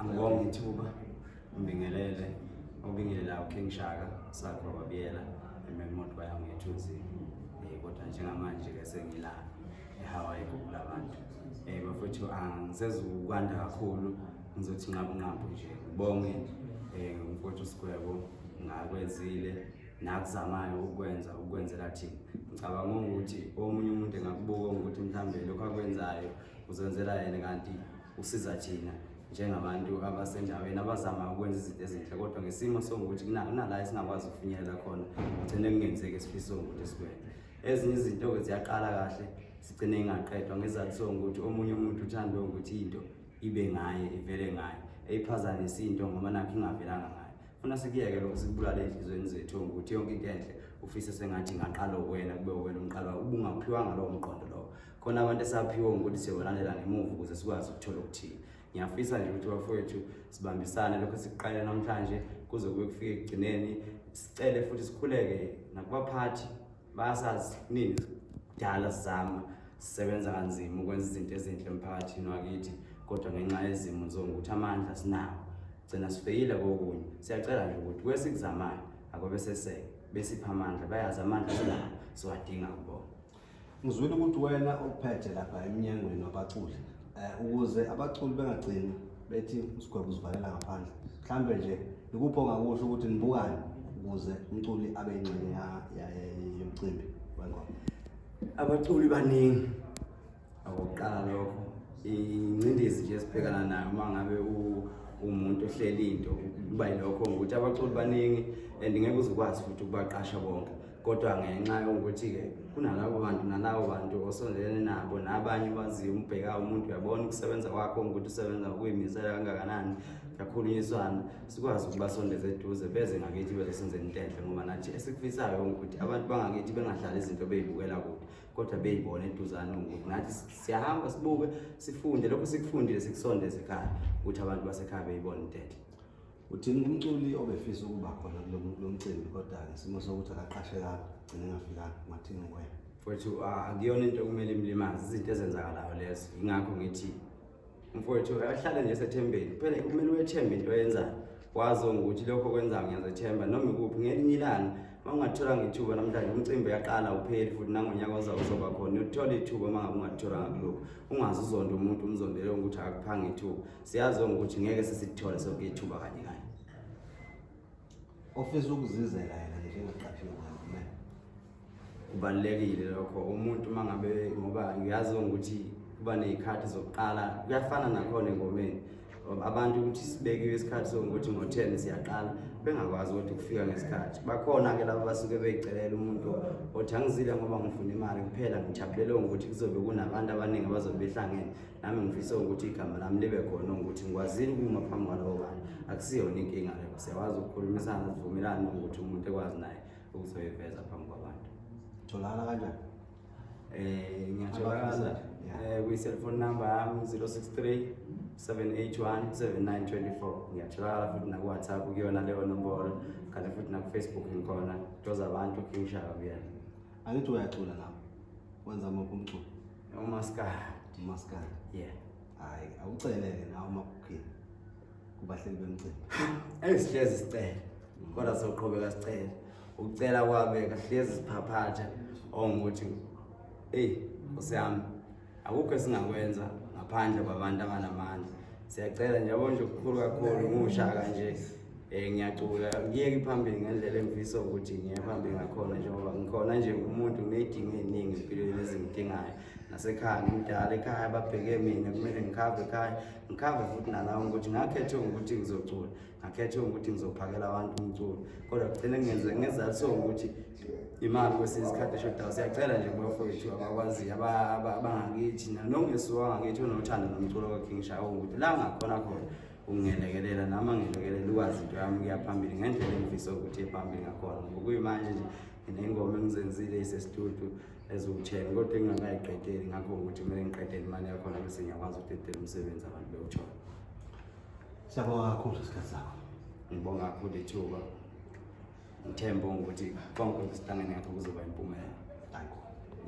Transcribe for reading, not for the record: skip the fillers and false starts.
Angibonge ithuba, ngibingelele, obingelela uKing Shaka, Sakho Babiyela, eMelmoth bayangethuzi. Kodwa njengamanje ke sengila eHawaii kulabantu. Bafowethu angisezukwanda kakhulu, ngizothi nqabu nqabu nje. Ngibonge umfowethu Sigwebo ngakwenzile nakuzamayo ukwenza ukwenzela thina. Ngicabanga ukuthi omunye umuntu engakubuka ukuthi mhlambe lokho akwenzayo uzenzela yena kanti usiza thina njengabantu abasendaweni abazama ukwenza izinto ezinhle, kodwa ngesimo sokuthi kunala esingakwazi ukufinyelela khona, kugcine kungenzeki esifiso ukuthi sikwenze. Ezinye izinto-ke ziyaqala kahle sigcine ingaqedwa ngezathu sokuthi omunye umuntu uthanda ukuthi into ibe ngaye, ivele ngaye, eyiphazamisa into ngoba nakho ingavelanga ngaye. Funa sikuyeke lokho, sikubulale ey'nhliziyweni zethu ukuthi yonke into enhle ufise sengathi ingaqala wena, kube wena umqala, ubungaphiwanga lowo mqondo lowo. Khona abantu esaphiwe ukuthi siyobalandela ngemuva ukuze sikwazi ukuthola okuthile. Ngiyafisa nje ukuthi bafowethu sibambisane lokho esikuqale namhlanje kuze kube kufike ekugcineni. Sicele futhi sikhuleke nakubaphathi, bayasazi kunini kudala sizama sisebenza kanzima ukwenza izinto ezinhle emphakathini wakithi, kodwa ngenxa yezimo zokuthi amandla sinawo gcina sifeyile kokunye. Siyacela nje ukuthi kwesikuzamayo akobe seseke besipha amandla, bayazi amandla sinawo, siwadinga kubona. Ngizwile ukuthi wena ophethe lapha emnyangweni wabaculi, ukuze abaculi bengagcini bethi uSigwebo uzivalela ngaphandle, mhlambe nje ikuphi ongakusho ukuthi nibukane ukuze umculi abe yingxenye yomcimbi wengoma? Abaculi baningi, okokuqala lokho ingcindezi nje esibhekana nayo uma ngabe umuntu ohleli into kuba yilokho ukuthi abaculi baningi and ngeke uze ukwazi futhi ukubaqasha bonke, kodwa ngenxa yokuthi-ke kunalabo bantu nalabo bantu osondelene nabo nabanye baziyo, umbhekayo umuntu uyabona ukusebenza kwakho ukuthi usebenza ngokuyimisela kangakanani, kuyakhulunyiswana sikwazi ukubasondeza eduze beze ngakithi bezosenzela into enhle, ngoba nathi esikufisayo ukuthi abantu bangakithi bengahlali izinto beyibukela kude, kodwa beyibona eduzane ukuthi nathi siyahamba sibuke sifunde lokho sikufundile sikusondeze ekhaya ukuthi abantu basekhaya beyibone into enhle. Uthini kumculi obefisa ukuba khona kulo mcimbi kodwa ngesimo sokuthi akaqashekanga gcine engafikanga, ungathini kuwena? Mfowethu, akuyona into okumele imlimaze, izinto ezenzakalayo lezo. Yingakho ngithi mfowethu ahlale nje sethembeni, phela kumele uyethembe into oyenzayo, wazi ukuthi lokho okwenzayo ngiyazethemba noma ikuphi. Ngelinye ilanga uma ungatholanga ithuba namhlanje, umcimbi uyaqala upheli futhi nangonyaka ozayo uzoba khona, uyothola ithuba. Uma ngabe ungatholanga kulokhu, ungaze uzonde umuntu umzondele ukuthi akakuphanga ithuba. Siyazi ukuthi ngeke sisithole sonke ithuba kanye kanye. Ofisa ukuzizela yena njengaqashiwe kumele Kubalulekile lokho umuntu uma ngabe, ngoba ngiyazi ukuthi kuba ney'khathi zokuqala, kuyafana nakhona engomeni abantu ukuthi sibekiwe isikhathi sokuthi ngo-10 siyaqala, bengakwazi ukuthi ukufika ngesikhathi. Bakhona-ke laba basuke beyicelela umuntu othi angizile ngoba ngifuna imali kuphela, ngijabulele ukuthi kuzobe kunabantu abaningi abazobe behlangene nami, ngifisa ukuthi igama lami libe khona ukuthi ngikwazile ukuma phambi kwalabo bantu. Akusiyona inkinga leyo, siyakwazi ukukhulumisana sivumelane ukuthi umuntu ekwazi naye ukuzoyiveza phambi kwabantu. Tholakala kanjani? Ngiyatholakala kwi-cellphone number yami 063 781 7924. Ngiyatholakala futhi naku-WhatsApp kuyona leyo nombolo, kanti futhi naku-Facebook ngikhona, Ntozabantu King Shaka kuyena. Angithi uyacula nawe, wenza muphi umculo? Umaskandi. Umaskandi? Yeah. Hhayi, awuceleke nawe umakukhini kubahleli bemcimbi. Esihlezi sicela, kodwa soqhubeka sicela ukucela kwabeka, hlezi siphaphatha ongukuthi eyi nkosi yami akukho esingakwenza ngaphandle kwabantu abanamandla. Siyacela nje, yabo nje okukhulu kakhulu nguShaka nje, ngiyacula ngiyeke phambili ngendlela engifisa ukuthi ngiye phambili ngakhona, njengoba ngikhona nje ngumuntu nginey'dingo ey'ningi empilweni ezingidingayo, nasekhaya ngimdala, ekhaya babheke mina, kumele ngikhave ekhaya, ngikhave futhi nalawo ukuthi ngakhetha ukuthi ngizocula, ngakhetha ukuthi ngizophakela abantu umculo, kodwa kugcine kungenzeka ngezathu sokuthi imali kwesinye isikhathi eshodayo. Siyacela nje kubafowethu abakwaziyo abangakithi nongesuka wangakithi onothando nomculo kaKing Shaka ukuthi la ngakhona khona ungelekelela nami angelekelela ukwazi into yami kuya phambili ngendlela engifisa ukuthi iye phambili ngakhona, ngoba kuyimanje nje nginey'ngoma engizenzile ey'sestudio eziwu-10 kodwa engingakayiqedeli, ngakho ukuthi kumele ngiqedele imali yakhona bese ngiyakwazi ukudedela umsebenzi abantu bewuthole. Siyabonga kakhulu isikhathi sakho. Ngibonga kakhulu ithuba, ngithembe ukuthi konke sihlangene ngakho kuzoba impumelelo.